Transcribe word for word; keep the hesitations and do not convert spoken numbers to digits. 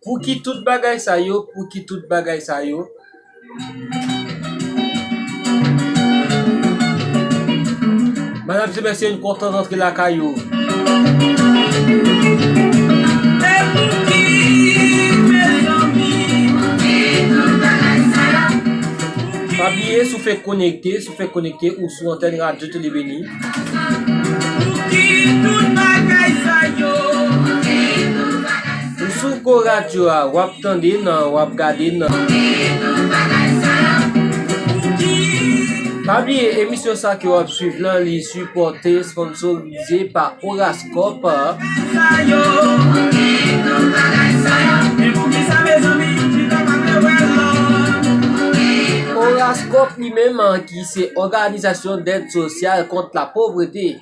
Pouki tout bagay sa yo? Pouki tout bagay sa yo? Madanm e mesye, nou kontan rantre lakay ou. Pa bliye, si w fèk konekte, si w fèk konekte, ou sou antèn Radyo Tele Beni. Ou sou Go Radyo a, w ap tande n, w ap gade n. Pa bliye, emisyon sa ke w ap swiv lan, li sipòte, sponsorize pa Horascope. Horascope li menm, ki se Òganizasyon Dèd Sosyal Kont Lapovrete.